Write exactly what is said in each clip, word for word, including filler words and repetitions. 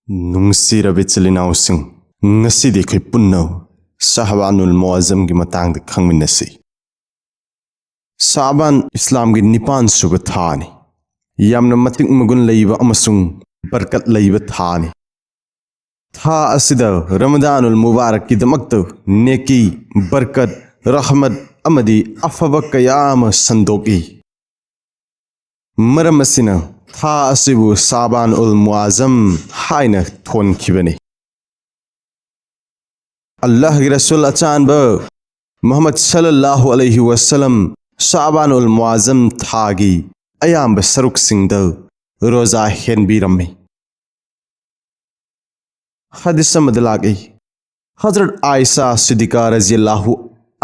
ꯅꯨꯡꯁꯤꯔꯕ ꯏꯆꯤꯜ ꯏꯅꯥꯎꯁꯤꯡ, ꯉꯁꯤꯗꯤ ꯑꯩꯈꯣꯏ ꯄꯨꯟꯅ ꯁꯍꯕꯥꯅꯨꯜ ꯃꯨꯑꯖꯝꯒꯤ ꯃꯇꯥꯡꯗ ꯈꯪꯃꯤꯟꯅꯁꯤ꯫ ꯁꯥꯕꯥꯟ ꯏꯁꯂꯥꯝꯒꯤ ꯅꯤꯄꯥꯟ ꯁꯨꯕ ꯊꯥꯅꯤ꯫ ꯌꯥꯝꯅ ꯃꯇꯤꯛ ꯃꯒꯨꯟ ꯂꯩꯕ ꯑꯃꯁꯨꯡ ꯕꯔꯀꯠ ꯂꯩꯕ ꯊꯥꯅꯤ꯫ ꯊꯥ ꯑꯁꯤꯗ ꯔꯃꯗꯥꯅꯨꯜ ꯃꯨꯕꯥꯔꯛꯀꯤꯗꯃꯛꯇ ꯅꯦꯀꯤ, ꯕꯔꯀꯠ, ꯔꯍꯃꯠ ꯑꯃꯗꯤ ꯑꯐꯕ ꯀꯌꯥ ꯑꯃ ꯁꯟꯗꯣꯛꯏ꯫ ꯃꯔꯝ ꯑꯁꯤꯅ ꯊꯥ ꯑꯁꯤꯕꯨ ꯁꯥꯕꯥꯟ ꯎꯜ ꯃꯨꯑꯖꯝ ꯍꯥꯏꯅ ꯊꯣꯟꯈꯤꯕꯅꯤ꯫ ꯑꯜꯂꯥꯍꯒꯤ ꯔꯁꯨꯜ ꯑꯆꯥꯟꯕ ꯃꯨꯍꯝꯃꯗ ꯁꯜꯂꯜꯂꯥꯍꯨ ꯑꯂꯩꯍꯤ ꯋꯁꯜꯂꯝ ꯁꯥꯕꯥꯟ ꯎꯜ ꯃꯨꯑꯖꯝ ꯊꯥꯒꯤ ꯑꯌꯥꯝꯕ ꯁꯔꯨꯛꯁꯤꯡꯗ ꯔꯣꯖꯥ ꯍꯦꯟꯕꯤꯔꯝꯃꯤ꯫ ꯍꯗꯤꯁ ꯑꯃꯗ ꯂꯥꯛꯏ, ꯍꯖꯔꯠ ꯑꯥꯏꯁꯥ ꯁꯤꯗꯤꯀꯥ ꯔꯖꯤꯌꯜꯂꯥꯍꯨ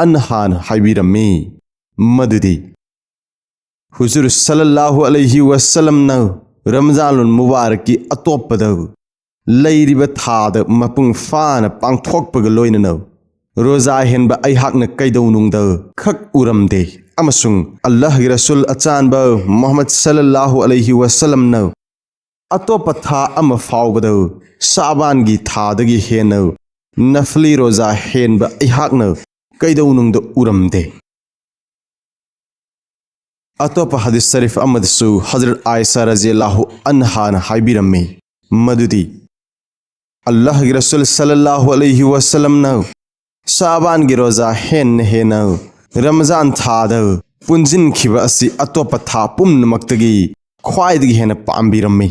ꯑꯟꯍꯥꯅ ꯍꯥꯏꯕꯤꯔꯝꯃꯤ ꯃꯗꯨꯗꯤ, ꯍꯨꯖꯨꯔ ꯁꯜꯂꯜꯂꯥꯍꯨ ꯑꯂꯩꯍꯤ ꯋꯁꯜꯂꯝꯅ ꯔꯃꯖꯥꯅꯨꯜ ꯃꯨꯕꯥꯔꯛꯀꯤ ꯑꯇꯣꯞꯄꯗ ꯂꯩꯔꯤꯕ ꯊꯥꯗ ꯃꯄꯨꯡ ꯐꯥꯅ ꯄꯥꯡꯊꯣꯛꯄꯒ ꯂꯣꯏꯅꯅ ꯔꯣꯖꯥ ꯍꯦꯟꯕ ꯑꯩꯍꯥꯛꯅ ꯀꯩꯗꯧꯅꯨꯡꯗ ꯈꯛ ꯎꯔꯝꯗꯦ, ꯑꯃꯁꯨꯡ ꯑꯜꯂꯥꯍꯒꯤ ꯔꯁꯨꯜ ꯑꯆꯥꯟꯕ ꯃꯨꯍꯝꯃꯗ ꯁꯜꯂꯜꯂꯥꯍꯨ ꯑꯂꯩꯍꯤ ꯋꯁꯜꯂꯝꯅ ꯑꯇꯣꯞꯄ ꯊꯥ ꯑꯃ ꯐꯥꯎꯕꯗ ꯁꯥꯕꯥꯟꯒꯤ ꯊꯥꯗꯒꯤ ꯍꯦꯟꯅ ꯅꯐꯂꯤ ꯔꯣꯖꯥ ꯍꯦꯟꯕ ꯑꯩꯍꯥꯛꯅ ꯀꯩꯗꯧꯅꯨꯡꯗ ꯎꯔꯝꯗꯦ꯫ ꯑꯇꯣꯞꯄ ꯍꯗꯤꯁ ꯁꯔꯤꯐ ꯑꯃꯗꯁꯨ ꯍꯖꯔꯠ ꯑꯥꯏꯁꯥ ꯔꯖꯤꯌꯜꯂꯥꯍꯨ ꯑꯟꯍꯥꯅ ꯍꯥꯏꯕꯤꯔꯝꯃꯤ ꯃꯗꯨꯗꯤ, ꯑꯜꯂꯥꯍꯒꯤ ꯔꯁꯨꯜ ꯁꯜꯂꯜꯂꯥꯍꯨ ꯑꯂꯩꯍꯤ ꯋꯁꯜꯂꯝꯅ ꯁꯥꯕꯥꯟꯒꯤ ꯔꯣꯖꯥ ꯍꯦꯟꯅ ꯍꯦꯟꯅ ꯔꯃꯖꯥꯟ ꯊꯥꯗ ꯄꯨꯟꯁꯤꯟꯈꯤꯕ ꯑꯁꯤ ꯑꯇꯣꯞꯄ ꯊꯥ ꯄꯨꯝꯅꯃꯛꯇꯒꯤ ꯈ꯭ꯋꯥꯏꯗꯒꯤ ꯍꯦꯟꯅ ꯄꯥꯝꯕꯤꯔꯝꯃꯤ꯫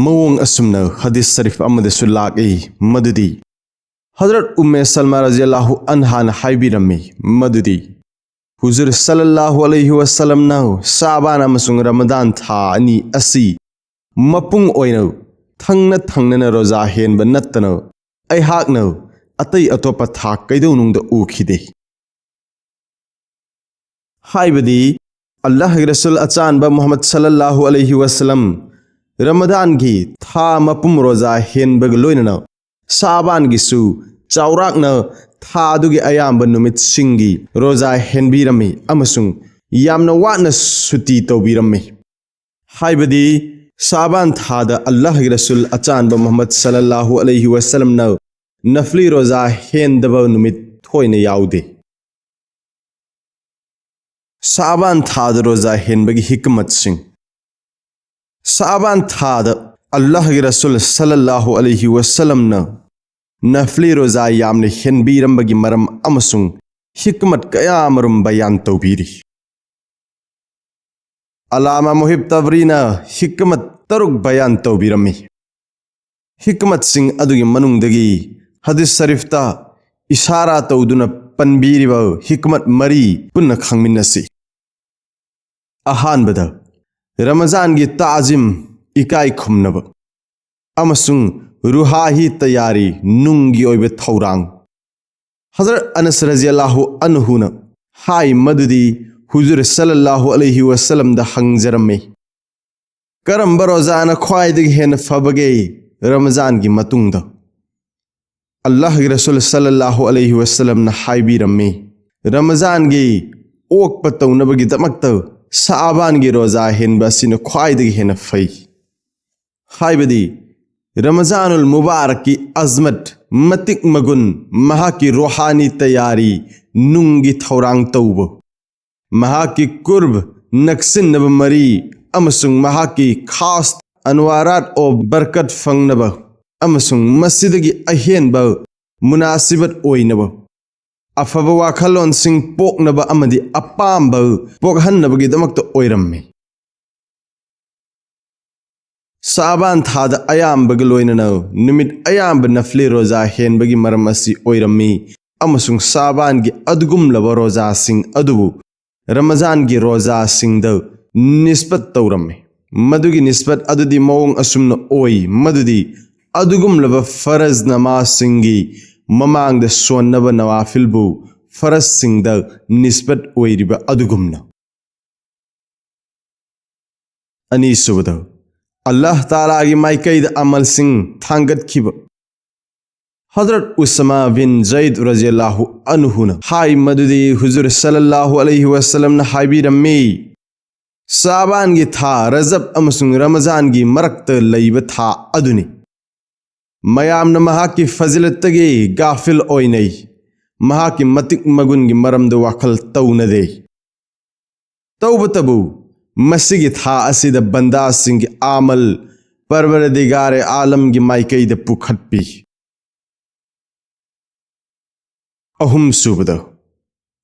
ꯃꯑꯣꯡ ꯑꯁꯨꯝꯅ ꯍꯗꯤꯁ ꯁꯔꯤꯐ ꯑꯃꯗꯁꯨ ꯂꯥꯛꯏ ꯃꯗꯨꯗꯤ, ꯍꯖꯔꯠ ꯎꯝꯃꯦ ꯁꯜꯃꯥ ꯔꯖꯤꯌꯜꯂꯥꯍꯨ ꯑꯟꯍꯥꯅ ꯍꯥꯏꯕꯤꯔꯝꯃꯤ ꯃꯗꯨꯗꯤ, ꯍꯨꯖꯨꯔ ꯁꯜꯂꯜꯂꯥꯍꯨ ꯑꯂꯩꯍꯤ ꯋꯁꯜꯂꯝꯅ ꯁꯥꯕꯥꯟ ꯑꯃꯁꯨꯡ ꯔꯃꯗꯥꯟ ꯊꯥ ꯑꯅꯤ ꯑꯁꯤ ꯃꯄꯨꯡ ꯑꯣꯏꯅ ꯊꯪꯅ ꯊꯪꯅꯅ ꯔꯣꯖꯥ ꯍꯦꯟꯕ ꯅꯠꯇꯅ ꯑꯩꯍꯥꯛꯅ ꯑꯇꯩ ꯑꯇꯣꯞꯄ ꯊꯥ ꯀꯩꯗꯧꯅꯨꯡꯗ ꯎꯈꯤꯗꯦ꯫ ꯍꯥꯏꯕꯗꯤ, ꯑꯜꯂꯥꯍꯒꯤ ꯔꯁꯨꯜ ꯑꯆꯥꯟꯕ ꯃꯨꯍꯝꯃꯗ ꯁꯜꯂꯜꯂꯥꯍꯨ ꯑꯂꯩꯍꯤ ꯋꯁꯜꯂꯝ ꯔꯃꯗꯥꯟꯒꯤ ꯊꯥ ꯃꯄꯨꯝ ꯔꯣꯖꯥ ꯍꯦꯟꯕꯒ ꯂꯣꯏꯅꯅ ꯁꯥꯕꯥꯟꯒꯤꯁꯨ ꯆꯥꯎꯔꯥꯛꯅ ꯊꯥ ꯑꯗꯨꯒꯤ ꯑꯌꯥꯝꯕ ꯅꯨꯃꯤꯠꯁꯤꯡꯒꯤ ꯔꯣꯖꯥ ꯍꯦꯟꯕꯤꯔꯝꯃꯤ ꯑꯃꯁꯨꯡ ꯌꯥꯝꯅ ꯋꯥꯅ ꯁꯨꯇꯤ ꯇꯧꯕꯤꯔꯝꯃꯤ꯫ ꯍꯥꯏꯕꯗꯤ, ꯁꯥꯕꯥꯟ ꯊꯥꯗ ꯑꯜꯂꯥꯍꯒꯤ ꯔꯁꯨꯜ ꯑꯆꯥꯟꯕ ꯃꯨꯍꯝꯃꯗ ꯁꯜꯂꯜꯂꯥꯍꯨ ꯑꯂꯩꯍꯤ ꯋꯁꯜꯂꯝꯅ ꯅꯐꯂꯤ ꯔꯣꯖꯥ ꯍꯦꯟꯗꯕ ꯅꯨꯃꯤꯠ ꯊꯣꯏꯅ ꯌꯥꯎꯗꯦ꯫ ꯁꯥꯕꯥꯟ ꯊꯥꯗ ꯔꯣꯖꯥ ꯍꯦꯟꯕꯒꯤ ꯍꯤꯀꯃꯠꯁꯤꯡ꯫ ꯁꯥꯕꯥꯟ ꯊꯥꯗ ꯑꯜꯂꯥꯍꯒꯤ ꯔꯁꯨꯜ ꯁꯜꯂꯜꯂꯥꯍꯨ ꯑꯂꯩꯍꯤ ꯋꯁꯜꯂꯝꯅ ꯅꯐꯂꯤ ꯔꯣꯖꯥ ꯌꯥꯝꯅ ꯍꯦꯟꯕꯤꯔꯝꯕꯒꯤ ꯃꯔꯝ ꯑꯃꯁꯨꯡ ꯍꯤꯀꯃꯠ ꯀꯌꯥ ꯑꯃꯔꯨꯝ ꯕꯌꯥꯟ ꯇꯧꯕꯤꯔꯤ꯫ ꯑꯂꯥꯃꯥ ꯃꯨꯍꯤꯕ ꯇꯕꯔꯤꯅ ꯍꯤꯀꯃꯠ ꯇꯔꯨꯛ ꯕꯌꯥꯟ ꯇꯧꯕꯤꯔꯝꯃꯤ꯫ ꯍꯤꯀꯃꯠꯁꯤꯡ ꯑꯗꯨꯒꯤ ꯃꯅꯨꯡꯗꯒꯤ ꯍꯗꯤꯁ ꯁꯔꯤꯐꯇ ꯏꯁꯥꯔꯥ ꯇꯧꯗꯨꯅ ꯄꯟꯕꯤꯔꯤꯕ ꯍꯤꯀꯃꯠ ꯃꯔꯤ ꯄꯨꯟꯅ ꯈꯪꯃꯤꯟꯅꯁꯤ꯫ ꯑꯍꯥꯟꯕꯗ, ꯔꯃꯖꯥꯟꯒꯤ ꯇꯥꯖꯤꯝ, ꯏꯀꯥꯏ ꯈꯨꯝꯅꯕ, ꯑꯃꯁꯨꯡ ꯔꯨꯍꯥꯍꯤ ꯇꯌꯥꯔꯤ, ꯅꯨꯡꯒꯤ ꯑꯣꯏꯕ ꯊꯧꯔꯥꯡ꯫ ꯍꯖꯔꯠ ꯑꯅꯁ ꯔꯖꯤꯌꯜꯂꯥꯍꯨ ꯑꯟꯍꯨꯅ ꯍꯥꯏ ꯃꯗꯨꯗꯤ ꯍꯨꯖꯨꯔ ꯁꯜꯂꯜꯂꯥꯍꯨ ꯑꯂꯩꯍꯤ ꯋꯁꯜꯂꯝꯗ ꯍꯪꯖꯔꯝꯃꯤ, "ꯀꯔꯝꯕ ꯔꯣꯖꯥꯅ ꯈ꯭ꯋꯥꯏꯗꯒꯤ ꯍꯦꯟꯅ ꯐꯕꯒꯦ ꯔꯃꯖꯥꯟꯒꯤ ꯃꯇꯨꯡꯗ?" ꯑꯜꯂꯥꯍꯒꯤ ꯔꯁꯨꯜ ꯁꯜꯂꯜꯂꯥꯍꯨ ꯑꯂꯩꯍꯤ ꯋꯁꯜꯂꯝꯅ ꯍꯥꯏꯕꯤꯔꯝꯃꯤ, "ꯔꯃꯖꯥꯟꯒꯤ ꯑꯣꯛꯄ ꯇꯧꯅꯕꯒꯤꯗꯃꯛꯇ ꯁꯥꯕꯥꯟꯒꯤ ꯔꯣꯖꯥ ꯍꯦꯟꯕ ꯑꯁꯤꯅ ꯈ꯭ꯋꯥꯏꯗꯒꯤ ꯍꯦꯟꯅ ꯐꯩ"꯫ ꯍꯥꯏꯕꯗꯤ ꯔꯃꯖꯥꯅꯨꯜ ꯃꯨꯕꯥꯔꯛꯀꯤ ꯑꯖꯃꯠ, ꯃꯇꯤꯛ ꯃꯒꯨꯟ, ꯃꯍꯥꯛꯀꯤ ꯔꯣꯍꯥꯅꯤ ꯇꯌꯥꯔꯤ, ꯅꯨꯡꯒꯤ ꯊꯧꯔꯥꯡ ꯇꯧꯕ, ꯃꯍꯥꯛꯀꯤ ꯀꯨꯔꯕ, ꯅꯛꯁꯤꯟꯅꯕ ꯃꯔꯤ, ꯑꯃꯁꯨꯡ ꯃꯍꯥꯛꯀꯤ ꯈꯥꯁ ꯑꯟꯋꯥꯔꯥꯠ ꯑꯣ ꯕꯔꯀꯠ ꯐꯪꯅꯕ, ꯑꯃꯁꯨꯡ ꯃꯁꯤꯗꯒꯤ ꯑꯍꯦꯟꯕ ꯃꯨꯅꯥꯁꯤꯕꯠ ꯑꯣꯏꯅꯕ, ꯑꯐꯕ ꯋꯥꯈꯜꯂꯣꯟꯁꯤꯡ ꯄꯣꯛꯅꯕ ꯑꯃꯗꯤ ꯑꯄꯥꯝꯕ ꯄꯣꯛꯍꯟꯅꯕꯒꯤꯗꯃꯛꯇ ꯑꯣꯏꯔꯝꯃꯤ꯫ ꯁꯥꯕꯥꯟ ꯊꯥꯗ ꯑꯌꯥꯝꯕꯒ ꯂꯣꯏꯅꯅ ꯅꯨꯃꯤꯠ ꯑꯌꯥꯝꯕ ꯅꯐꯂꯤ ꯔꯣꯖꯥ ꯍꯦꯟꯕꯒꯤ ꯃꯔꯝ ꯑꯁꯤ ꯑꯣꯏꯔꯝꯃꯤ, ꯑꯃꯁꯨꯡ ꯁꯥꯕꯥꯟꯒꯤ ꯑꯗꯨꯒꯨꯝꯂꯕ ꯔꯣꯖꯥꯁꯤꯡ ꯑꯗꯨꯕꯨ ꯔꯃꯖꯥꯟꯒꯤ ꯔꯣꯖꯥꯁꯤꯡꯗ ꯅꯤꯁꯕꯠ ꯇꯧꯔꯝꯃꯤ꯫ ꯃꯗꯨꯒꯤ ꯅꯤꯁꯕꯠ ꯑꯗꯨꯗꯤ ꯃꯑꯣꯡ ꯑꯁꯨꯝꯅ ꯑꯣꯏ, ꯃꯗꯨꯗꯤ ꯑꯗꯨꯒꯨꯝꯂꯕ ꯐꯔꯖ ꯅꯃꯥꯖꯁꯤꯡꯒꯤ ꯃꯃꯥꯡꯗ ꯁꯣꯟꯅꯕ ꯅꯋꯥꯐꯤꯜꯕꯨ ꯐꯔꯖꯁꯤꯡꯗ ꯅꯤꯁꯕꯠ ꯑꯣꯏꯔꯤꯕ ꯑꯗꯨꯒꯨꯝꯅ꯫ ꯑꯅꯤꯁꯨꯕꯗ, ꯑꯜꯂꯥꯍ ꯇꯥꯂꯥꯒꯤ ꯃꯥꯏꯀꯩꯗ ꯑꯃꯜꯁꯤꯡ ꯊꯥꯡꯒꯠꯈꯤꯕ꯫ ꯍꯖꯔꯠ ꯎꯁꯥꯃꯥ ꯕꯤꯟ ꯖꯩꯗ ꯔꯖꯤꯌꯜꯂꯥꯍꯨ ꯑꯟꯍꯨꯅ ꯍꯥꯏ ꯃꯗꯨꯗꯤ ꯍꯨꯖꯨꯔ ꯁꯜꯂꯜꯂꯥꯍꯨ ꯑꯂꯩꯍꯤ ꯋꯁꯜꯂꯝꯅ ꯍꯥꯏꯕꯤꯔꯝꯃꯤ, ꯁꯥꯕꯥꯟꯒꯤ ꯊꯥ ꯔꯖꯕ ꯑꯃꯁꯨꯡ ꯔꯃꯖꯥꯟꯒꯤ ꯃꯔꯛꯇ ꯂꯩꯕ ꯊꯥ ꯑꯗꯨꯅꯤ꯫ ꯃꯌꯥꯝꯅ ꯃꯍꯥꯛꯀꯤ ꯐꯖꯤꯂꯠꯇꯒꯤ ꯒꯥꯐꯤꯜ ꯑꯣꯏꯅꯩ꯫ ꯃꯍꯥꯛꯀꯤ ꯃꯇꯤꯛ ꯃꯒꯨꯟꯒꯤ ꯃꯔꯝꯗ ꯋꯥꯈꯜ ꯇꯧꯅꯗꯦ꯫ ꯇꯧꯕꯇꯕꯨ, ꯃꯁꯤꯒꯤ ꯊꯥ ꯑꯁꯤꯗ ꯕꯟꯗꯥꯁꯤꯡꯒꯤ ꯑꯃꯜ ꯄꯔꯕꯔꯗꯤꯒꯥꯔꯦ ꯑꯥꯂꯝꯒꯤ ꯃꯥꯏꯀꯩꯗ ꯄꯨꯈꯠꯄꯤ꯫ ꯑꯍꯨꯝꯁꯨꯕꯗ,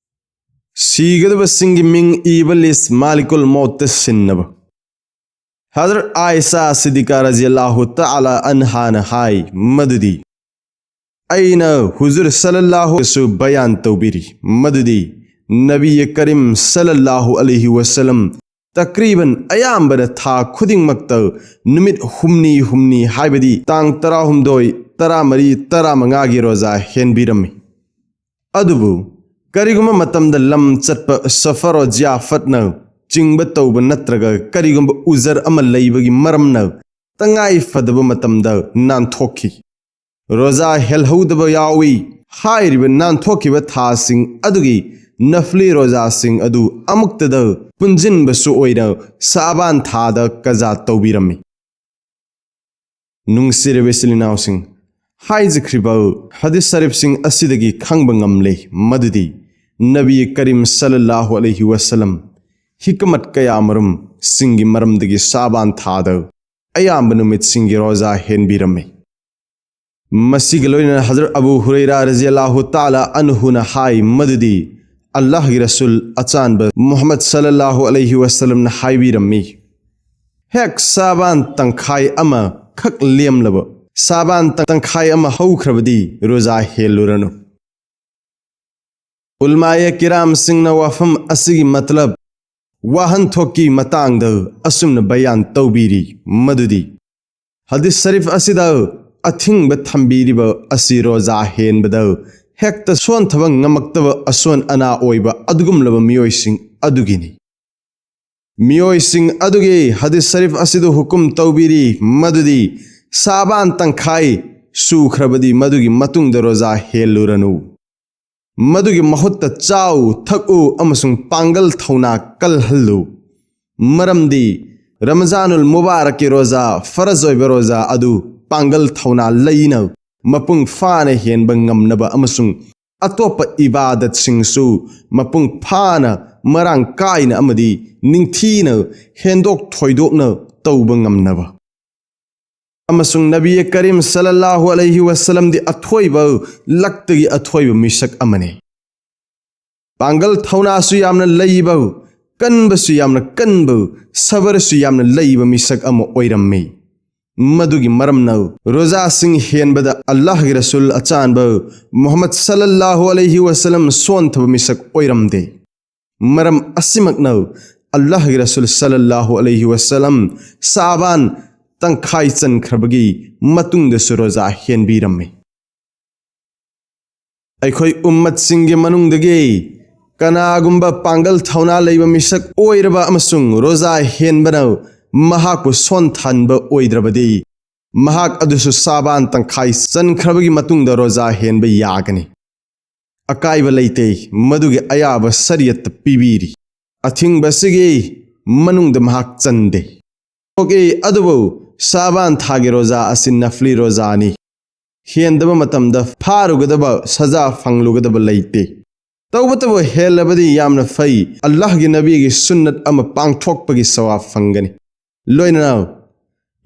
ꯁꯤꯒꯗꯕꯁꯤꯡꯒꯤ ꯃꯤꯡ ꯏꯕ ꯂꯤꯁ ꯃꯥꯂꯤꯀꯨꯜ ꯃꯧꯠꯇ ꯁꯤꯟꯅꯕ꯫ ꯍꯖꯔꯠ ꯑꯥꯏꯁꯥ ꯁꯤꯗꯤꯀꯥ ꯔꯖꯤꯌꯜꯂꯥꯍꯨ ꯇꯥꯂꯥ ꯑꯟꯍꯥꯅ ꯍꯥꯏ ꯃꯗꯨꯗꯤ, ꯑꯩꯅ ꯍꯨꯖꯨꯔ ꯁꯜꯂꯜꯂꯥꯍꯨꯁꯨ ꯕꯌꯥꯟ ꯇꯧꯕꯤꯔꯤ ꯃꯗꯨꯗꯤ, ꯅꯕꯤ ꯀꯔꯤꯝ ꯁꯜꯂꯜꯂꯥꯍꯨ ꯑꯂꯩꯍꯤ ꯋꯁꯜꯂꯝ ꯇꯛꯔꯤꯕꯟ ꯑꯌꯥꯝꯕꯅ ꯊꯥ ꯈꯨꯗꯤꯡꯃꯛꯇ ꯅꯨꯃꯤꯠ ꯍꯨꯝꯅꯤ ꯍꯨꯝꯅꯤ, ꯍꯥꯏꯕꯗꯤ ꯇꯥꯡ ꯇꯔꯥꯍꯨꯝꯗꯣꯏ, ꯇꯔꯥꯃꯔꯤ, ꯇꯔꯥꯃꯉꯥꯒꯤ ꯔꯣꯖꯥ ꯍꯦꯟꯕꯤꯔꯝꯃꯤ꯫ ꯑꯗꯨꯕꯨ ꯀꯔꯤꯒꯨꯝꯕ ꯃꯇꯝꯗ ꯂꯝ ꯆꯠꯄ ꯁꯐꯔ ꯖꯤꯌꯥꯐꯠꯅ ꯆꯤꯡꯕ ꯇꯧꯕ ꯅꯠꯇ꯭ꯔꯒ ꯀꯔꯤꯒꯨꯝꯕ ꯎꯖꯔ ꯑꯃ ꯂꯩꯕꯒꯤ ꯃꯔꯝꯅ ꯇꯉꯥꯏ ꯐꯗꯕ ꯃꯇꯝꯗ ꯅꯥꯟꯊꯣꯛꯈꯤ꯫ ꯔꯣꯖꯥ ꯍꯦꯜꯍꯧꯗꯕ ꯌꯥꯎꯏ꯫ ꯍꯥꯏꯔꯤꯕ ꯅꯥꯟꯊꯣꯛꯈꯤꯕ ꯊꯥꯁꯤꯡ ꯑꯗꯨꯒꯤ ꯅꯐꯂꯤ ꯔꯣꯖꯥꯁꯤꯡ ꯑꯗꯨ ꯑꯃꯨꯛꯇꯗ ꯄꯨꯟꯁꯤꯟꯕꯁꯨ ꯑꯣꯏꯅ ꯁꯥꯕꯥꯟ ꯊꯥꯗ ꯀꯖꯥ ꯇꯧꯕꯤꯔꯝꯃꯤ꯫ ꯅꯨꯡꯁꯤꯔꯕ ꯏꯆꯤꯜ ꯏꯅꯥꯎꯁꯤꯡ, ꯍꯥꯏꯖꯈ꯭ꯔꯤꯕ ꯍꯗꯤꯁ ꯁꯔꯤꯐꯁꯤꯡ ꯑꯁꯤꯗꯒꯤ ꯈꯪꯕ ꯉꯝꯂꯦ ꯃꯗꯨꯗꯤ ꯅꯕꯤ ꯀꯔꯤꯝ ꯁꯜꯂꯜꯂꯥꯍꯨ ꯑꯂꯩꯍꯤ ꯋꯁꯜꯂꯝ ꯍꯤꯀꯃꯠ ꯀꯌꯥꯃꯔꯨꯝꯁꯤꯡꯒꯤ ꯃꯔꯝꯗꯒꯤ ꯁꯥꯕꯥꯟ ꯊꯥꯗ ꯑꯌꯥꯝꯕ ꯅꯨꯃꯤꯠꯁꯤꯡꯒꯤ ꯔꯣꯖꯥ ꯍꯦꯟꯕꯤꯔꯝꯃꯤ꯫ ꯃꯁꯤꯒ ꯂꯣꯏꯅꯅ ꯍꯖꯔꯠ ꯑꯕꯨ ꯍꯨꯔꯩꯔꯥ ꯔꯖꯤꯌꯜꯂꯥꯍꯨ ꯇꯥꯂꯥ ꯑꯟꯍꯨꯅ ꯍꯥꯏ ꯃꯗꯨꯗꯤ, ꯑꯜꯂꯥꯍꯒꯤ ꯔꯁꯨꯜ ꯑꯆꯥꯟꯕ ꯃꯨꯍꯝꯃꯗ ꯁꯜꯂꯜꯂꯥꯍꯨ ꯑꯂꯩꯍꯤ ꯋꯁꯜꯂꯝꯅ ꯍꯥꯏꯕꯤꯔꯝꯃꯤ, ꯍꯦꯛ ꯁꯥꯕꯥꯟ ꯇꯪꯈꯥꯏ ꯑꯃ ꯈꯛ ꯂꯦꯝꯂꯕ, ꯁꯥꯕꯥꯟ ꯇꯪꯈꯥꯏ ꯑꯃ ꯍꯧꯈ꯭ꯔꯕꯗꯤ ꯔꯣꯖꯥ ꯍꯦꯜꯂꯨꯔꯅꯨ꯫ ꯎꯂꯃꯥꯌꯦ ꯀꯤꯔꯥꯝꯁꯤꯡꯅ ꯋꯥꯐꯝ ꯑꯁꯤꯒꯤ ꯃꯇꯂꯕ, ꯋꯥꯍꯟꯊꯣꯛꯀꯤ ꯃꯇꯥꯡꯗ ꯑꯁꯨꯝꯅ ꯕꯌꯥꯟ ꯇꯧꯕꯤꯔꯤ ꯃꯗꯨꯗꯤ, ꯍꯗꯤꯁ ꯁꯔꯤꯐ ꯑꯁꯤꯗ ꯑꯊꯤꯡꯕ ꯊꯝꯕꯤꯔꯤꯕ ꯑꯁꯤ ꯔꯣꯖꯥ ꯍꯦꯟꯕꯗ ꯍꯦꯛꯇ ꯁꯣꯟꯊꯕ ꯉꯝꯃꯛꯇꯕ ꯑꯁꯣꯟ ꯑꯅꯥ ꯑꯣꯏꯕ ꯑꯗꯨꯒꯨꯝꯂꯕ ꯃꯤꯑꯣꯏꯁꯤꯡ ꯑꯗꯨꯒꯤꯅꯤ꯫ ꯃꯤꯑꯣꯏꯁꯤꯡ ꯑꯗꯨꯒꯤ ꯍꯗꯤꯁ ꯁꯔꯤꯐ ꯑꯁꯤꯗ ꯍꯨꯀꯨꯝ ꯇꯧꯕꯤꯔꯤ ꯃꯗꯨꯗꯤ ꯁꯥꯕꯥꯟ ꯇꯪꯈꯥꯏ ꯁꯨꯈ꯭ꯔꯕꯗꯤ ꯃꯗꯨꯒꯤ ꯃꯇꯨꯡꯗ ꯔꯣꯖꯥ ꯍꯦꯜꯂꯨꯔꯅꯨ꯫ ꯃꯗꯨꯒꯤ ꯃꯍꯨꯠꯇ ꯆꯥꯎ, ꯊꯛꯎ ꯑꯃꯁꯨꯡ ꯄꯥꯡꯒꯜ ꯊꯧꯅꯥ ꯀꯜꯍꯜꯂꯨ꯫ ꯃꯔꯝꯗꯤ ꯔꯃꯖꯥꯅꯨꯜ ꯃꯨꯕꯥꯔꯛꯀꯤ ꯔꯣꯖꯥ, ꯐꯔꯖ ꯑꯣꯏꯕ ꯔꯣꯖꯥ ꯑꯗꯨ ꯄꯥꯡꯒꯜ ꯊꯧꯅꯥ ꯂꯩꯅ ꯃꯄꯨꯡ ꯐꯥꯅ ꯍꯦꯟꯕ ꯉꯝꯅꯕ ꯑꯃꯁꯨꯡ ꯑꯇꯣꯞꯄ ꯏꯕꯥꯗꯠꯁꯤꯡꯁꯨ ꯃꯄꯨꯡ ꯐꯥꯅ, ꯃꯔꯥꯡ ꯀꯥꯏꯅ ꯑꯃꯗꯤ ꯅꯤꯡꯊꯤꯅ ꯍꯦꯟꯗꯣꯛ ꯊꯣꯏꯗꯣꯛꯅ ꯇꯧꯕ ꯉꯝꯅꯕ꯫ ꯑꯃꯁꯨꯡ ꯅꯕꯤ ꯀꯔꯤꯝ ꯁꯜꯂꯜꯂꯥꯍꯨ ꯑꯂꯩꯍꯤ ꯋꯁꯜꯂꯝꯗꯤ ꯑꯊꯣꯏꯕ ꯂꯛꯇꯒꯤ ꯑꯊꯣꯏꯕ ꯃꯤꯁꯛ ꯑꯃꯅꯤ꯫ ꯄꯥꯡꯒꯜ ꯊꯧꯅꯥꯁꯨ ꯌꯥꯝꯅ ꯂꯩꯕ, ꯀꯟꯕꯁꯨ ꯌꯥꯝꯅ ꯀꯟꯕ, ꯁꯕꯔꯁꯨ ꯌꯥꯝꯅ ꯂꯩꯕ ꯃꯤꯁꯛ ꯑꯃ ꯑꯣꯏꯔꯝꯃꯤ꯫ ꯃꯗꯨꯒꯤ ꯃꯔꯝꯅ ꯔꯣꯖꯥꯁꯤꯡ ꯍꯦꯟꯕꯗ ꯑꯜꯂꯥꯍꯒꯤ ꯔꯁꯨꯜ ꯑꯆꯥꯟꯕ ꯃꯨꯍꯝꯃꯗ ꯁꯜꯂꯜꯂꯥꯍꯨ ꯑꯂꯩꯍꯤ ꯋꯁꯜꯂꯝ ꯁꯣꯟꯊꯕ ꯃꯤꯁꯛ ꯑꯣꯏꯔꯝꯗꯦ꯫ ꯃꯔꯝ ꯑꯁꯤꯃꯛꯅ ꯑꯜꯂꯥꯍꯒꯤ ꯔꯁꯨꯜ ꯁꯜꯂꯜꯂꯥꯍꯨ ꯑꯂꯩꯍꯤ ꯋꯁꯜꯂꯝ ꯁꯥꯕꯥꯟ ꯇꯪꯈꯥꯏ ꯆꯟꯈ꯭ꯔꯕꯒꯤ ꯃꯇꯨꯡꯗꯁꯨ ꯔꯣꯖꯥ ꯍꯦꯟꯕꯤꯔꯝꯃꯤ꯫ ꯑꯩꯈꯣꯏ ꯎꯝꯃꯠꯁꯤꯡꯒꯤ ꯃꯅꯨꯡꯗꯒꯤ ꯀꯅꯥꯒꯨꯝꯕ ꯄꯥꯡꯒꯜ ꯊꯧꯅꯥ ꯂꯩꯕ ꯃꯤꯁꯛ ꯑꯣꯏꯔꯕ ꯑꯃꯁꯨꯡ ꯔꯣꯖꯥ ꯍꯦꯟꯕꯅ ꯃꯍꯥꯛꯄꯨ ꯁꯣꯟꯊꯍꯟꯕ ꯑꯣꯏꯗ꯭ꯔꯕꯗꯤ, ꯃꯍꯥꯛ ꯑꯗꯨꯁꯨ ꯁꯥꯕꯥꯟ ꯇꯪꯈꯥꯏ ꯆꯟꯈ꯭ꯔꯕꯒꯤ ꯃꯇꯨꯡꯗ ꯔꯣꯖꯥ ꯍꯦꯟꯕ ꯌꯥꯒꯅꯤ꯫ ꯑꯀꯥꯏꯕ ꯂꯩꯇꯦ, ꯃꯗꯨꯒꯤ ꯑꯌꯥꯕ ꯁꯔꯤꯌꯠꯇ ꯄꯤꯕꯤꯔꯤ꯫ ꯑꯊꯤꯡꯕꯁꯤꯒꯤ ꯃꯅꯨꯡꯗ ꯃꯍꯥꯛ ꯆꯟꯗꯦ꯫ ꯊꯣꯛꯏ, ꯑꯗꯨꯕꯨ ꯁꯥꯕꯥꯟ ꯊꯥꯒꯤ ꯔꯣꯖꯥ ꯑꯁꯤ ꯅꯐꯂꯤ ꯔꯣꯖꯥꯅꯤ꯫ ꯍꯦꯟꯗꯕ ꯃꯇꯝꯗ ꯐꯥꯔꯨꯒꯗꯕ, ꯁꯖꯥ ꯐꯪꯂꯨꯒꯗꯕ ꯂꯩꯇꯦ꯫ ꯇꯧꯕꯇꯕꯨ ꯍꯦꯜꯂꯕꯗꯤ ꯌꯥꯝꯅ ꯐꯩ, ꯑꯜꯂꯥꯍꯒꯤ ꯅꯕꯤꯒꯤ ꯁꯨꯟꯅꯠ ꯑꯃ ꯄꯥꯡꯊꯣꯛꯄꯒꯤ ꯁꯋꯥꯕ ꯐꯪꯒꯅꯤ꯫ ꯂꯣꯏꯅꯅ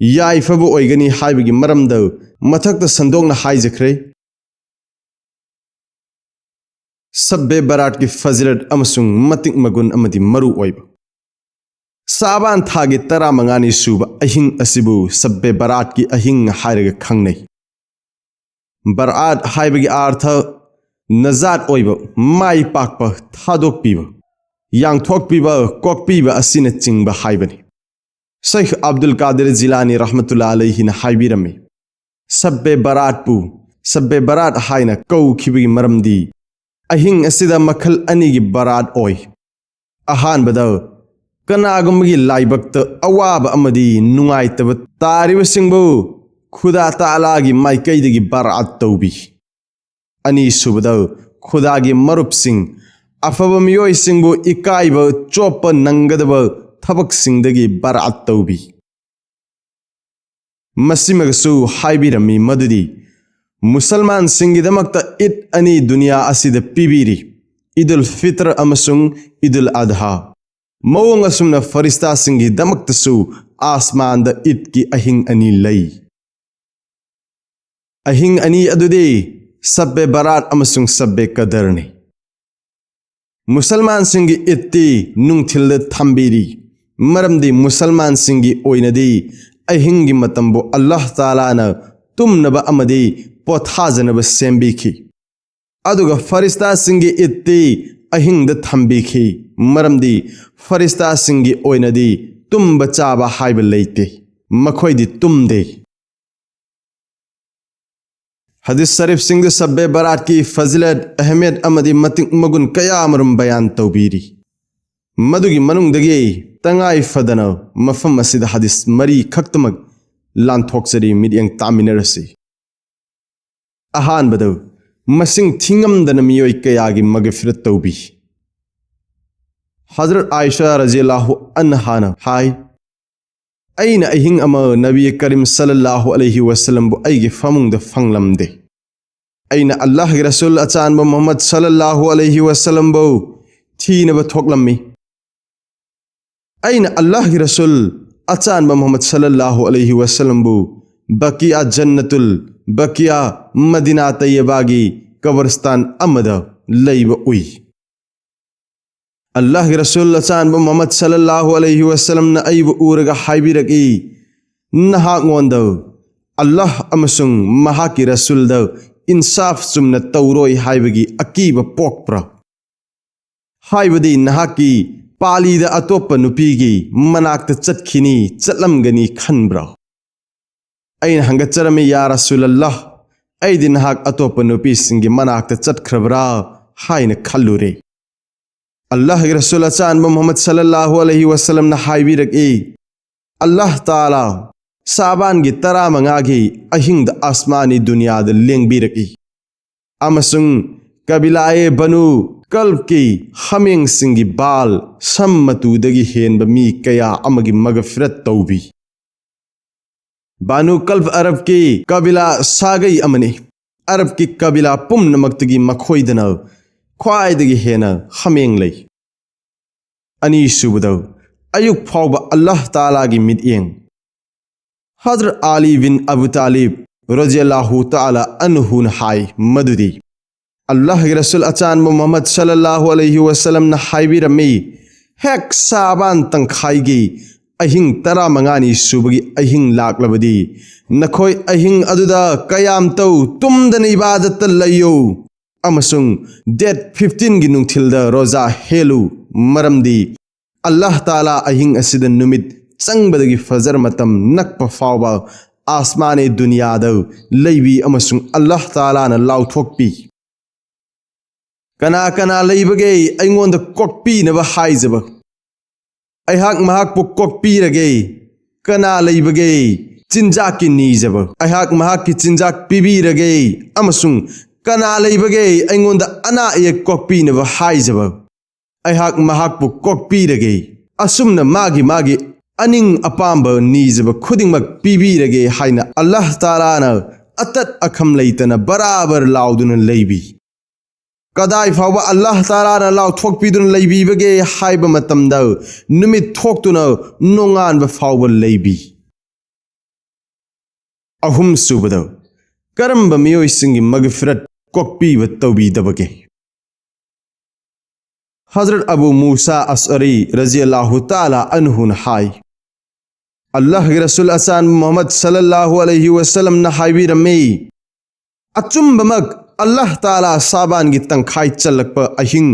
ꯌꯥꯏꯐꯕ ꯑꯣꯏꯒꯅꯤ ꯍꯥꯏꯕꯒꯤ ꯃꯔꯝꯗ ꯃꯊꯛꯇ ꯁꯟꯗꯣꯛꯅ ꯍꯥꯏꯖꯈ꯭ꯔꯦ꯫ ꯁꯕꯕꯦ ꯕꯔꯥꯠꯀꯤ ꯐꯖꯤꯂꯠ ꯑꯃꯁꯨꯡ ꯃꯇꯤꯛ ꯃꯒꯨꯟ ꯑꯃꯗꯤ ꯃꯔꯨ ꯑꯣꯏꯕ꯫ ꯁꯥꯕꯥꯟ ꯊꯥꯒꯤ ꯇꯔꯥꯃꯉꯥꯅꯤ ꯁꯨꯕ ꯑꯍꯤꯡ ꯑꯁꯤꯕꯨ ꯁꯕꯕꯦ ꯕꯔꯥꯠꯀꯤ ꯑꯍꯤꯡ ꯍꯥꯏꯔꯒ ꯈꯪꯅꯩ꯫ ꯕꯔꯥꯠ ꯍꯥꯏꯕꯒꯤ ꯑꯥꯔꯊ ꯅꯖꯥꯠ ꯑꯣꯏꯕ, ꯃꯥꯏ ꯄꯥꯛꯄ, ꯊꯥꯗꯣꯛꯄꯤꯕ, ꯌꯥꯡꯊꯣꯛꯄꯤꯕ, ꯀꯣꯛꯄꯤꯕ ꯑꯁꯤꯅꯆꯤꯡꯕ ꯍꯥꯏꯕꯅꯤ꯫ ꯁꯩꯈ ꯑꯕꯗꯨꯜ ꯀꯥꯗꯤꯔ ꯖꯤꯂꯥꯅꯤ ꯔꯍꯃꯇꯨꯜꯂꯥ ꯑꯂꯩꯍꯤꯅ ꯍꯥꯏꯕꯤꯔꯝꯃꯤ, ꯁꯕꯕꯦ ꯕꯔꯥꯠꯄꯨ ꯁꯕꯕꯦ ꯕꯔꯥꯠ ꯍꯥꯏꯅ ꯀꯧꯈꯤꯕꯒꯤ ꯃꯔꯝꯗꯤ ꯑꯍꯤꯡ ꯑꯁꯤꯗ ꯃꯈꯜ ꯑꯅꯤꯒꯤ ꯕꯔꯥꯠ ꯑꯣꯏ꯫ ꯑꯍꯥꯟꯕꯗ, ꯀꯅꯥꯒꯨꯝꯕꯒꯤ ꯂꯥꯏꯕꯛꯇ ꯑꯋꯥꯕ ꯑꯃꯗꯤ ꯅꯨꯡꯉꯥꯏꯇꯕ ꯇꯥꯔꯤꯕꯁꯤꯡꯕꯨ ꯈꯨꯗꯥ ꯇꯥꯂꯥꯒꯤ ꯃꯥꯏꯀꯩꯗꯒꯤ ꯕꯔꯥꯠ ꯇꯧꯕꯤ꯫ ꯑꯅꯤꯁꯨꯕꯗ, ꯈꯨꯗꯥꯒꯤ ꯃꯔꯨꯞꯁꯤꯡ, ꯑꯐꯕ ꯃꯤꯑꯣꯏꯁꯤꯡꯕꯨ ꯏꯀꯥꯏꯕ ꯆꯣꯞꯄ ꯅꯪꯒꯗꯕ ꯊꯕꯛꯁꯤꯡꯗꯒꯤ ꯕꯔꯥꯠ ꯇꯧꯕꯤ꯫ ꯃꯁꯤꯃꯒꯁꯨ ꯍꯥꯏꯕꯤꯔꯝꯃꯤ ꯃꯗꯨꯗꯤ ꯃꯨꯁꯜꯃꯥꯟꯁꯤꯡꯒꯤꯗꯃꯛꯇ ꯏꯗ ꯑꯅꯤ ꯗꯨꯅꯤꯌꯥ ꯑꯁꯤꯗ ꯄꯤꯕꯤꯔꯤ, ꯏꯗꯨꯜ ꯐꯤꯇꯔ ꯑꯃꯁꯨꯡ ꯏꯗꯨꯜ ꯑꯗꯍꯥ꯫ ꯃꯑꯣꯡ ꯑꯁꯨꯝꯅ ꯐꯔꯤꯁꯇꯥꯁꯤꯡꯒꯤꯗꯃꯛꯇꯁꯨ ꯑꯥꯁꯃꯥꯟꯗ ꯏꯗꯀꯤ ꯑꯍꯤꯡ ꯑꯅꯤ ꯂꯩ꯫ ꯑꯍꯤꯡ ꯑꯅꯤ ꯑꯗꯨꯗꯤ ꯁꯕꯦ ꯕꯔꯥꯠ ꯑꯃꯁꯨꯡ ꯁꯕꯦ ꯀꯗꯔꯅꯤ꯫ ꯃꯨꯁꯜꯃꯥꯟꯁꯤꯡꯒꯤ ꯏꯗꯇꯤ ꯅꯨꯡꯊꯤꯜꯗ ꯊꯝꯕꯤꯔꯤ, ꯃꯔꯝꯗꯤ ꯃꯨꯁꯜꯃꯥꯟꯁꯤꯡꯒꯤ ꯑꯣꯏꯅꯗꯤ ꯑꯍꯤꯡꯒꯤ ꯃꯇꯝꯕꯨ ꯑꯜꯂꯥꯍ ꯇꯥꯂꯥꯅ ꯇꯨꯝꯅꯕ ꯑꯃꯗꯤ ꯄꯣꯊꯥꯖꯅꯕ ꯁꯦꯝꯕꯤꯈꯤ꯫ ꯑꯗꯨꯒ ꯐꯔꯤꯁꯇꯥꯁꯤꯡꯒꯤ ꯏꯗꯇꯤ ꯑꯍꯤꯡꯗ ꯊꯝꯕꯤꯈꯤ, ꯃꯔꯝꯗꯤ ꯐꯔꯤꯁꯇꯥꯁꯤꯡꯒꯤ ꯑꯣꯏꯅꯗꯤ ꯇꯨꯝꯕ ꯆꯥꯕ ꯍꯥꯏꯕ ꯂꯩꯇꯦ, ꯃꯈꯣꯏꯗꯤ ꯇꯨꯝꯗꯦ꯫ ꯍꯗꯤꯁ ꯁꯔꯤꯐꯁꯤꯡꯗ ꯁꯕꯦ ꯕꯔꯥꯠꯀꯤ ꯐꯖꯤꯂꯠ, ꯑꯍꯃꯤꯌꯠ ꯑꯃꯗꯤ ꯃꯇꯤꯛ ꯃꯒꯨꯟ ꯀꯌꯥ ꯑꯃꯔꯣꯝ ꯕꯌꯥꯟ ꯇꯧꯕꯤꯔꯤ꯫ ꯃꯗꯨꯒꯤ ꯃꯅꯨꯡꯗꯒꯤ ꯇꯉꯥꯏ ꯐꯗꯅ ꯃꯐꯝ ꯑꯁꯤꯗ ꯍꯗꯤꯁ ꯃꯔꯤ ꯈꯛꯇꯃꯛ ꯂꯥꯟꯊꯣꯛꯆꯔꯤ, ꯃꯤꯠꯌꯦꯡ ꯇꯥꯃꯤꯟꯅꯔꯁꯤ꯫ ꯑꯍꯥꯟꯕꯗ, ꯃꯁꯤꯡ ꯊꯤꯉꯝꯗꯅ ꯃꯤꯑꯣꯏ ꯀꯌꯥꯒꯤ ꯃꯒꯐꯤꯔꯠ ꯇꯧꯕꯤ꯫ ꯍꯖꯔꯠ ꯑꯥꯏꯁꯥ ꯔꯖꯤꯌꯜꯂꯥꯍꯨ ꯑꯟꯍꯥꯅ ꯍꯥꯏ, "ꯑꯩꯅ ꯑꯍꯤꯡ ꯑꯃ ꯅꯕꯤ ꯀꯔꯤꯝ ꯁꯜꯂꯜꯂꯥꯍꯨ ꯑꯂꯩꯍꯤ ꯋꯁꯜꯂꯝꯕꯨ ꯑꯩꯒꯤ ꯐꯃꯨꯡꯗ ꯐꯪꯂꯝꯗꯦ꯫ ꯑꯩꯅ ꯑꯜꯂꯥꯍꯒꯤ ꯔꯁꯨꯜ ꯑꯆꯥꯟꯕ ꯃꯨꯍꯝꯃꯗ ꯁꯜꯂꯜꯂꯥꯍꯨ ꯑꯂꯩꯍꯤ ꯋꯁꯜꯂꯝꯕꯨ ꯊꯤꯅꯕ ꯊꯣꯛꯂꯝꯃꯤ꯫ ꯑꯩꯅ ꯑꯜꯂꯥꯍꯒꯤ ꯔꯁꯨꯜ ꯑꯆꯥꯟꯕ ꯃꯨꯍꯝꯃꯗ ꯁꯜꯂꯜꯂꯥꯍꯨ ꯑꯂꯩꯍꯤ ꯋꯁꯜꯂꯝꯕꯨ ꯕꯀꯤꯌꯥ ꯖꯟꯅꯇꯨꯜ ꯕꯀꯤꯌꯥ, ꯃꯗꯤꯅꯥ ꯇꯩꯌꯕꯥꯒꯤ ꯀꯕꯔꯁꯇꯥꯟ ꯑꯃꯗ ꯂꯩꯕ ꯎꯏ꯫ ꯑꯜꯂꯥꯍꯒꯤ ꯔꯁꯨꯜ ꯑꯆꯥꯟꯕ ꯃꯨꯍꯝꯃꯗ ꯁꯜꯂꯜꯂꯥꯍꯨ ꯑꯂꯩꯍꯤ ꯋꯁꯜꯂꯝꯅ ꯑꯩꯕꯨ ꯎꯔꯒ ꯍꯥꯏꯕꯤꯔꯛꯏ, ꯅꯍꯥꯛꯉꯣꯟꯗ ꯑꯜꯂꯥꯍ ꯑꯃꯁꯨꯡ ꯃꯍꯥꯛꯀꯤ ꯔꯁꯨꯜꯗ ꯏꯟꯁꯥꯐ ꯆꯨꯝꯅ ꯇꯧꯔꯣꯏ ꯍꯥꯏꯕꯒꯤ ꯑꯀꯤꯕ ꯄꯣꯛꯄ꯭ꯔꯥ? ꯍꯥꯏꯕꯗꯤ ꯅꯍꯥꯛꯀꯤ ꯄꯥꯂꯤꯗ ꯑꯇꯣꯞꯄ ꯅꯨꯄꯤꯒꯤ ꯃꯅꯥꯛꯇ ꯆꯠꯈꯤꯅꯤ, ꯆꯠꯂꯝꯒꯅꯤ ꯈꯟꯕ꯭ꯔꯥ?" ꯑꯩꯅ ꯍꯪꯒꯠꯆꯔꯝꯃꯤ, "ꯌꯥ ꯔꯁꯨꯂꯜꯂꯥꯍ, ꯑꯩꯗꯤ ꯅꯍꯥꯛ ꯑꯇꯣꯞꯄ ꯅꯨꯄꯤꯁꯤꯡꯒꯤ ꯃꯅꯥꯛꯇ ꯆꯠꯈ꯭ꯔꯕ꯭ꯔꯥ?" ꯍꯥꯏꯅ ꯈꯜꯂꯨꯔꯦ꯫ ꯑꯜꯂꯥꯍꯒꯤ ꯔꯁꯨꯜ ꯑꯆꯥꯟꯕ ꯃꯨꯍꯝꯃꯗ ꯁꯜꯂꯜꯂꯥꯍꯨ ꯑꯂꯩꯍꯤ ꯋꯁꯜꯂꯝꯅ ꯍꯥꯏꯕꯤꯔꯛꯏ, "ꯑꯜꯂꯥꯍ ꯇꯥꯂꯥ ꯁꯥꯕꯥꯟꯒꯤ ꯇꯔꯥꯃꯉꯥꯒꯤ ꯑꯍꯤꯡꯗ ꯑꯁꯃꯥꯅꯤ ꯗꯨꯅꯤꯌꯥꯗ ꯂꯦꯡꯕꯤꯔꯛꯏ, ꯑꯃꯁꯨꯡ ꯀꯕꯤꯂꯥꯌꯦ ꯕꯅꯨ ꯀꯜꯕꯀꯤ ꯍꯥꯃꯦꯡꯁꯤꯡꯒꯤ ꯕꯥꯜ, ꯁꯝ ꯃꯇꯨꯗꯒꯤ ꯍꯦꯟꯕ ꯃꯤ ꯀꯌꯥ ꯑꯃꯒꯤ ꯃꯒꯐꯤꯔꯠ ꯇꯧꯕꯤ꯫ ꯕꯥꯅꯨ ꯀꯜꯕ ꯑꯔꯕꯀꯤ ꯀꯕꯤꯂꯥ ꯁꯥꯒꯩ ꯑꯃꯅꯤ꯫ ꯑꯔꯕꯀꯤ ꯀꯕꯤꯂꯥ ꯄꯨꯝꯅꯃꯛꯇꯒꯤ ꯃꯈꯣꯏꯗꯅ ꯈ꯭ꯋꯥꯏꯗꯒꯤ ꯍꯦꯟꯅ ꯍꯥꯃꯦꯡ ꯂꯩ꯫ ꯑꯅꯤꯁꯨꯕꯗ, ꯑꯌꯨꯛ ꯐꯥꯎꯕ ꯑꯜꯂꯥꯍ ꯇꯥꯂꯥꯒꯤ ꯃꯤꯠꯌꯦꯡ꯫ ꯍꯖꯔꯠ ꯑꯂꯤ ꯕꯤꯟ ꯑꯕꯨ ꯇꯥꯂꯤꯕ ꯔꯖꯤꯌꯜꯂꯥꯍꯨ ꯇꯥꯂꯥ ꯑꯟꯍꯨꯅ ꯍꯥꯏ ꯃꯗꯨꯗꯤ, ꯑꯜꯂꯥꯍꯒꯤ ꯔꯁꯨꯜ ꯑꯆꯥꯟꯕ ꯃꯨꯍꯝꯃꯗ ꯁꯜꯂꯜꯂꯥꯍꯨ ꯑꯂꯩꯍꯤ ꯋꯁꯜꯂꯝꯅ ꯍꯥꯏꯕꯤꯔꯝꯃꯤ, ꯍꯦꯛ ꯁꯥꯕꯥꯟ ꯇꯪꯈꯥꯏꯒꯤ ꯑꯍꯤꯡ ꯇꯔꯥꯃꯉꯥꯅꯤ ꯁꯨꯕꯒꯤ ꯑꯍꯤꯡ ꯂꯥꯛꯂꯕꯗꯤ, ꯅꯈꯣꯏ ꯑꯍꯤꯡ ꯑꯗꯨꯗ ꯀꯌꯥꯝ ꯇꯧ, ꯇꯨꯝꯗꯅ ꯏꯕꯥꯗꯠꯇ ꯂꯩꯌꯨ, ꯑꯃꯁꯨꯡ ꯗꯦꯠ ꯐꯤꯐꯇꯤꯟꯒꯤ ꯅꯨꯡꯊꯤꯜꯗ ꯔꯣꯖꯥ ꯍꯦꯜꯂꯨ, ꯃꯔꯝꯗꯤ ꯑꯜꯂꯥꯍ ꯇꯥꯂꯥ ꯑꯍꯤꯡ ꯑꯁꯤꯗ ꯅꯨꯃꯤꯠ ꯆꯪꯕꯗꯒꯤ ꯐꯖꯔ ꯃꯇꯝ ꯅꯛꯄ ꯐꯥꯎꯕ ꯑꯥꯁꯃꯥꯅꯦ ꯗꯨꯅꯤꯌꯥꯗ ꯂꯩꯕꯤ ꯑꯃꯁꯨꯡ ꯑꯜꯂꯥꯍ ꯇꯥꯂꯥꯅ ꯂꯥꯎꯊꯣꯛꯄꯤ, "ꯀꯅꯥ ꯀꯅꯥ ꯂꯩꯕꯒꯦ ꯑꯩꯉꯣꯟꯗ ꯀꯣꯛꯄꯤꯅꯕ ꯍꯥꯏꯖꯕ? ꯑꯩꯍꯥꯛ ꯃꯍꯥꯛꯄꯨ ꯀꯣꯛꯄꯤꯔꯒꯦ꯫ ꯀꯅꯥ ꯂꯩꯕꯒꯦ ꯆꯤꯟꯖꯥꯛꯀꯤ ꯅꯤꯖꯕ? ꯑꯩꯍꯥꯛ ꯃꯍꯥꯛꯀꯤ ꯆꯤꯟꯖꯥꯛ ꯄꯤꯕꯤꯔꯒꯦ꯫ ꯑꯃꯁꯨꯡ ꯀꯅꯥ ꯂꯩꯕꯒꯦ ꯑꯩꯉꯣꯟꯗ ꯑꯅꯥ ꯑꯌꯦꯛ ꯀꯣꯛꯄꯤꯅꯕ ꯍꯥꯏꯖꯕ? ꯑꯩꯍꯥꯛ ꯃꯍꯥꯛꯄꯨ ꯀꯣꯛꯄꯤꯔꯒꯦ꯫" ꯑꯁꯨꯝꯅ ꯃꯥꯒꯤ ꯃꯥꯒꯤ ꯑꯅꯤꯡ ꯑꯄꯥꯝꯕ ꯅꯤꯖꯕ ꯈꯨꯗꯤꯡꯃꯛ ꯄꯤꯕꯤꯔꯒꯦ ꯍꯥꯏꯅ ꯑꯜꯂꯥꯍ ꯇꯥꯂꯥꯅ ꯑꯇꯠ ꯑꯈꯝ ꯂꯩꯇꯅ ꯕꯔꯥꯕꯔ ꯂꯥꯎꯗꯨꯅ ꯂꯩꯕꯤ꯫ ꯀꯗꯥꯏ ꯐꯥꯎꯕ ꯑꯜꯂꯥꯍ ꯇꯥꯂꯥꯅ ꯂꯥꯎꯊꯣꯛꯄꯤꯗꯨꯅ ꯂꯩꯕꯤꯕꯒꯦ ꯍꯥꯏꯕ ꯃꯇꯝꯗ, ꯅꯨꯃꯤꯠ ꯊꯣꯛꯇꯨꯅ ꯅꯣꯡꯉꯥꯟꯕ ꯐꯥꯎꯕ ꯂꯩꯕꯤ꯫ ꯑꯍꯨꯝꯁꯨꯕꯗ, ꯀꯔꯝꯕ ꯃꯤꯑꯣꯏꯁꯤꯡꯒꯤ ꯃꯒꯐꯤꯔꯠ ꯀꯣꯛꯄꯤꯕ ꯇꯧꯕꯤꯗꯕꯒꯦ? ꯍꯖꯔꯠ ꯑꯕꯨ ꯃꯨꯁꯥ ꯑꯁꯑꯔꯤ ꯔꯖꯤꯌꯜꯂꯥꯍꯨ ꯇꯥꯂꯥ ꯑꯟꯍꯨꯅ ꯍꯥꯏ, ꯑꯜꯂꯥꯍꯒꯤ ꯔꯁꯨꯜ ꯑꯆꯥꯟꯕ ꯃꯨꯍꯝꯃꯗ ꯁꯜꯂꯜꯂꯥꯍꯨ ꯑꯂꯩꯍꯤ ꯋꯁꯜꯂꯝꯅ ꯍꯥꯏꯕꯤꯔꯝꯃꯤ, "ꯑꯆꯨꯝꯕꯃꯛ ꯑꯜꯂꯥꯍ ꯇꯥꯂꯥ ꯁꯥꯕꯥꯟꯒꯤ ꯇꯪꯈꯥꯏ ꯆꯜꯂꯛꯄ ꯑꯍꯤꯡ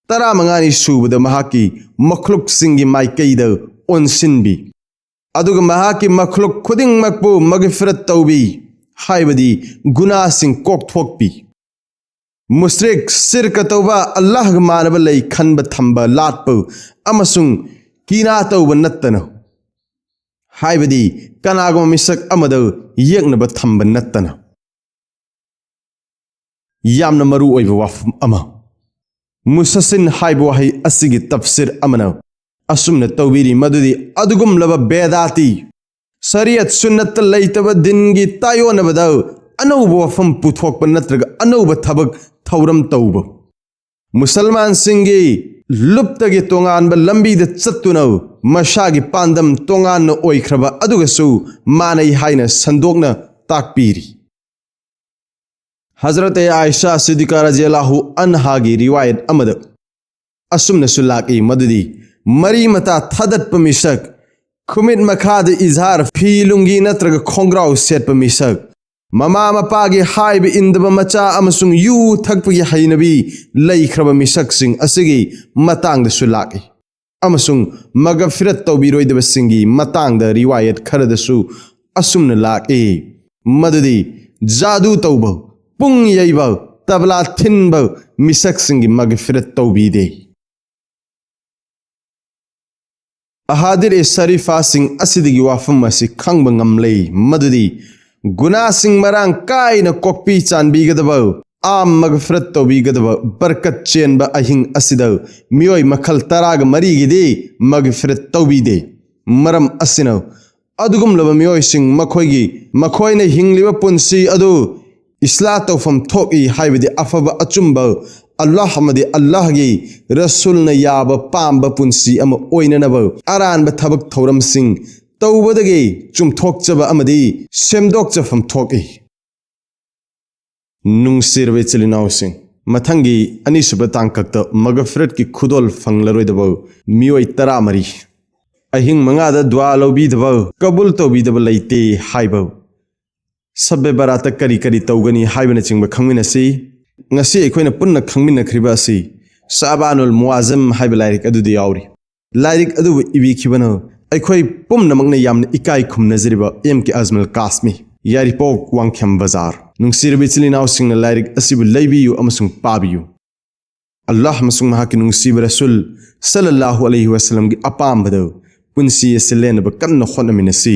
ꯇꯔꯥꯃꯉꯥꯅꯤ ꯁꯨꯕꯗ ꯃꯍꯥꯛꯀꯤ ꯃꯈ꯭ꯂꯨꯛꯁꯤꯡꯒꯤ ꯃꯥꯏꯀꯩꯗ ꯑꯣꯟꯁꯤꯟꯕꯤ, ꯑꯗꯨꯒ ꯃꯍꯥꯛꯀꯤ ꯃꯈ꯭ꯂꯨꯛ ꯈꯨꯗꯤꯡꯃꯛꯄꯨ ꯃꯒꯐꯤꯔꯠ ꯇꯧꯕꯤ", ꯍꯥꯏꯕꯗꯤ ꯒꯨꯅꯥꯁꯤꯡ ꯀꯣꯛꯊꯣꯛꯄꯤ꯫ ꯃꯨꯁ꯭ꯔꯤꯛ, ꯁꯤꯔꯀ ꯇꯧꯕ, ꯑꯜꯂꯥꯍꯒ ꯃꯥꯟꯅꯕ ꯂꯩ ꯈꯟꯕ ꯊꯝꯕ ꯂꯥꯠꯄ ꯑꯃꯁꯨꯡ ꯀꯤꯅꯥ ꯇꯧꯕ ꯅꯠꯇꯅ, ꯍꯥꯏꯕꯗꯤ ꯀꯅꯥꯒꯨꯝꯕ ꯃꯤꯁꯛ ꯑꯃꯗ ꯌꯦꯛꯅꯕ ꯊꯝꯕ ꯅꯠꯇꯅ꯫ ꯌꯥꯝꯅ ꯃꯔꯨ ꯑꯣꯏꯕ ꯋꯥꯐꯝ ꯑꯃ, ꯃꯨꯁꯁꯤꯟ ꯍꯥꯏꯕ ꯋꯥꯍꯩ ꯑꯁꯤꯒꯤ ꯇꯐꯁꯤꯔ ꯑꯃꯅ ꯑꯁꯨꯝꯅ ꯇꯧꯕꯤꯔꯤ ꯃꯗꯨꯗꯤ, ꯑꯗꯨꯒꯨꯝꯂꯕ ꯕꯦꯗꯥꯇꯤ, ꯁꯔꯤꯌꯠ ꯁꯨꯟꯅꯠꯇ ꯂꯩꯇꯕ ꯗꯤꯟꯒꯤ ꯇꯥꯏꯌꯣꯟꯅꯕꯗ ꯑꯅꯧꯕ ꯋꯥꯐꯝ ꯄꯨꯊꯣꯛꯄ ꯅꯠꯇ꯭ꯔꯒ ꯑꯅꯧꯕ ꯊꯕꯛ ꯊꯧꯔꯝ ꯇꯧꯕ, ꯃꯨꯁꯜꯃꯥꯟꯁꯤꯡꯒꯤ ꯂꯨꯞꯇꯒꯤ ꯇꯣꯉꯥꯟꯕ ꯂꯝꯕꯤꯗ ꯆꯠꯇꯨꯅ ꯃꯁꯥꯒꯤ ꯄꯥꯟꯗꯝ ꯇꯣꯉꯥꯟꯅ ꯑꯣꯏꯈ꯭ꯔꯕ ꯑꯗꯨꯒꯁꯨ ꯃꯥꯟꯅꯩ ꯍꯥꯏꯅ ꯁꯟꯗꯣꯛꯅ ꯇꯥꯛꯄꯤꯔꯤ꯫ ꯍꯖꯔꯠ ꯑꯥꯏꯁꯥ ꯁꯤꯗꯤꯀꯥ ꯔꯖꯤꯌꯜꯂꯥꯍꯨ ꯑꯟꯍꯥꯒꯤ ꯔꯤꯋꯥꯌꯠ ꯑꯃꯗ ꯑꯁꯨꯝꯅꯁꯨ ꯂꯥꯛꯏ ꯃꯗꯨꯗꯤ, ꯃꯔꯤ ꯃꯇꯥ ꯊꯥꯗꯠꯄ ꯃꯤꯁꯛ, ꯈꯨꯃꯤꯠ ꯃꯈꯥꯗ ꯏꯖꯥꯔ ꯐꯤ ꯂꯨꯡꯒꯤ ꯅꯠꯇ꯭ꯔꯒ ꯈꯣꯡꯒ꯭ꯔꯥꯎ ꯁꯦꯠꯄ ꯃꯤꯁꯛ, ꯃꯃꯥ ꯃꯄꯥꯒꯤ ꯍꯥꯏꯕ ꯏꯟꯗꯕ ꯃꯆꯥ ꯑꯃꯁꯨꯡ ꯌꯨ ꯊꯛꯄꯒꯤ ꯍꯩꯅꯕꯤ ꯂꯩꯈ꯭ꯔꯕ ꯃꯤꯁꯛꯁꯤꯡ ꯑꯁꯤꯒꯤ ꯃꯇꯥꯡꯗꯁꯨ ꯂꯥꯛꯏ꯫ ꯑꯃꯁꯨꯡ ꯃꯒꯐꯤꯔꯠ ꯇꯧꯕꯤꯔꯣꯏꯗꯕꯁꯤꯡꯒꯤ ꯃꯇꯥꯡꯗ ꯔꯤꯋꯥꯌꯠ ꯈꯔꯗꯁꯨ ꯑꯁꯨꯝꯅ ꯂꯥꯛꯏ ꯃꯗꯨꯗꯤ, ꯖꯥꯗꯨ ꯇꯧꯕ, ꯄꯨꯡ ꯌꯩꯕ, ꯇꯕꯂꯥ ꯊꯤꯟꯕ ꯃꯤꯁꯛꯁꯤꯡꯒꯤ ꯃꯒꯐꯤꯔꯠ ꯇꯧꯕꯤꯗꯦ꯫ ꯑꯍꯥꯗꯤꯔ ꯁꯔꯤꯐꯥꯁꯤꯡ ꯑꯁꯤꯗꯒꯤ ꯋꯥꯐꯝ ꯑꯁꯤ ꯈꯪꯕ ꯉꯝꯂꯦ ꯃꯗꯨꯗꯤ, ꯒꯨꯅꯥꯁꯤꯡ ꯃꯔꯥꯡ ꯀꯥꯏꯅ ꯀꯣꯛꯄꯤ ꯆꯥꯟꯕꯤꯒꯗꯕ, ꯑꯥꯝ ꯃꯒꯐꯤꯔꯠ ꯇꯧꯕꯤꯒꯗꯕ ꯕꯔꯀꯠ ꯆꯦꯟꯕ ꯑꯍꯤꯡ ꯑꯁꯤꯗ ꯃꯤꯑꯣꯏ ꯃꯈꯜ ꯇꯔꯥꯒ ꯃꯔꯤꯒꯤꯗꯤ ꯃꯒꯐꯤꯔꯠ ꯇꯧꯕꯤꯗꯦ꯫ ꯃꯔꯝ ꯑꯁꯤꯅ, ꯑꯗꯨꯒꯨꯝꯂꯕ ꯃꯤꯑꯣꯏꯁꯤꯡ ꯃꯈꯣꯏꯒꯤ, ꯃꯈꯣꯏꯅ ꯍꯤꯡꯂꯤꯕ ꯄꯨꯟꯁꯤ ꯑꯗꯨ ꯏꯁꯂꯥ ꯇꯧꯐꯝ ꯊꯣꯛꯏ, ꯍꯥꯏꯕꯗꯤ ꯑꯐꯕ ꯑꯆꯨꯝꯕ ꯑꯜꯂꯥꯍ ꯑꯃꯗꯤ ꯑꯜꯂꯥꯍꯒꯤ ꯔꯁꯨꯜꯅ ꯌꯥꯕ ꯄꯥꯝꯕ ꯄꯨꯟꯁꯤ ꯑꯃ ꯑꯣꯏꯅꯅꯕ ꯑꯔꯥꯟꯕ ꯊꯕꯛ ꯊꯧꯔꯝꯁꯤꯡ ꯇꯧꯕꯗꯒꯤ ꯆꯨꯝꯊꯣꯛꯆꯕ ꯑꯃꯗꯤ ꯁꯦꯝꯗꯣꯛꯆꯐꯝ ꯊꯣꯛꯏ꯫ ꯅꯨꯡꯁꯤꯔꯕ ꯏꯆꯤꯜ ꯏꯅꯥꯎꯁꯤꯡ, ꯃꯊꯪꯒꯤ ꯑꯅꯤꯁꯨꯕ ꯇꯥꯡꯀꯛꯇ ꯃꯒꯐꯤꯔꯠꯀꯤ ꯈꯨꯗꯣꯜ ꯐꯪꯂꯔꯣꯏꯗꯕ ꯃꯤꯑꯣꯏ ꯇꯔꯥꯃꯔꯤ, ꯑꯍꯤꯡ ꯃꯉꯥꯗ ꯗꯨꯋꯥ ꯂꯧꯕꯤꯗꯕ, ꯀꯕꯨꯜ ꯇꯧꯕꯤꯗꯕ ꯂꯩꯇꯦ ꯍꯥꯏꯕ, ꯁꯕꯦ ꯕꯔꯥꯠꯇ ꯀꯔꯤ ꯀꯔꯤ ꯇꯧꯒꯅꯤ ꯍꯥꯏꯕꯅꯆꯤꯡꯕ ꯈꯪꯃꯤꯟꯅꯁꯤ꯫ ꯉꯁꯤ ꯑꯩꯈꯣꯏꯅ ꯄꯨꯟꯅ ꯈꯪꯃꯤꯟꯅꯈ꯭ꯔꯤꯕ ꯑꯁꯤ ꯁꯥꯕꯥꯅꯨꯜ ꯃꯨꯋꯥꯖꯝ ꯍꯥꯏꯕ ꯂꯥꯏꯔꯤꯛ ꯑꯗꯨꯗ ꯌꯥꯎꯔꯤ꯫ ꯂꯥꯏꯔꯤꯛ ꯑꯗꯨꯕꯨ ꯏꯕꯤꯈꯤꯕꯅ ꯑꯩꯈꯣꯏ ꯄꯨꯝꯅꯃꯛꯅ ꯌꯥꯝꯅ ꯏꯀꯥꯏ ꯈꯨꯝꯅꯖꯔꯤꯕ ꯑꯦꯝ ꯀꯦ ꯑꯖꯃꯜ ꯀꯥꯁꯃꯤ, ꯌꯥꯏꯔꯤꯄꯣꯛ ꯋꯥꯡꯈꯦꯝ ꯕꯖꯥꯔ꯫ ꯅꯨꯡꯁꯤꯔꯕ ꯏꯆꯤꯜ ꯏꯅꯥꯎꯁꯤꯡꯅ ꯂꯥꯏꯔꯤꯛ ꯑꯁꯤꯕꯨ ꯂꯩꯕꯤꯌꯨ ꯑꯃꯁꯨꯡ ꯄꯥꯕꯤꯌꯨ꯫ ꯑꯜꯂꯥꯍ ꯑꯃꯁꯨꯡ ꯃꯍꯥꯛꯀꯤ ꯅꯨꯡꯁꯤꯕ ꯔꯁꯨꯜ ꯁꯜꯂꯜꯂꯥꯍꯨ ꯑꯂꯩꯍꯤ ꯋꯥꯁꯂꯝꯒꯤ ꯑꯄꯥꯝꯕꯗ ꯄꯨꯟꯁꯤ ꯑꯁꯤ ꯂꯦꯟꯅꯕ ꯀꯟꯅ ꯍꯣꯠꯅꯃꯤꯟꯅꯁꯤ꯫